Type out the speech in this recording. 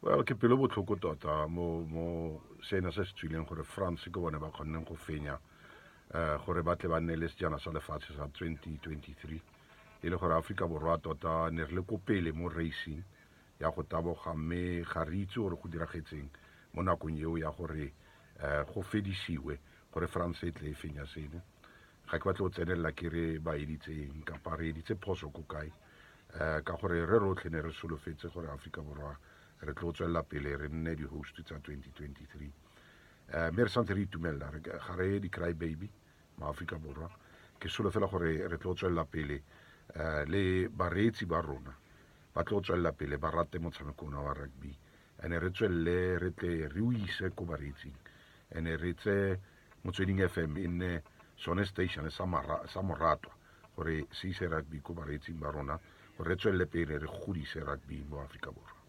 Well, ke pelo botlhoko tota mo sena se se tswileng gore France ke bone ba kgonneng go fenya, gore ba tle ba nne le sejana sa lefatshe sa 2023, e le gore Aforika Borwa tota ne re le ko pele mo racing ya go taboga, mme ga re itse gore go diragetseng mo nakong eo ya gore go fedisiwe gore France e tle e fenya seno. Ga ke batle go tsenelela ke re ba editseng kapa re editse phoso ko kae, ka gore re rotlhe ne re solofetse gore Aforika Borwa re tlo tswelela pele re nne di-host tsa 2023, mme re santse re itumelela, ga re di-cry baby ma Aforika Borwa. Ke solofela gore re tlo tswelela pele, le bareetsi ba rona ba tlo tswelela pele ba rate motshameko ona wa rugby, and re tswelele re tle re o ise ko bareetsing, and re tse Motsweding FM e nne sone station sa moratwa gore se ise rugby ko bareetsing ba rona, gore re tswelele pele re godise rugby mo Aforika Borwa.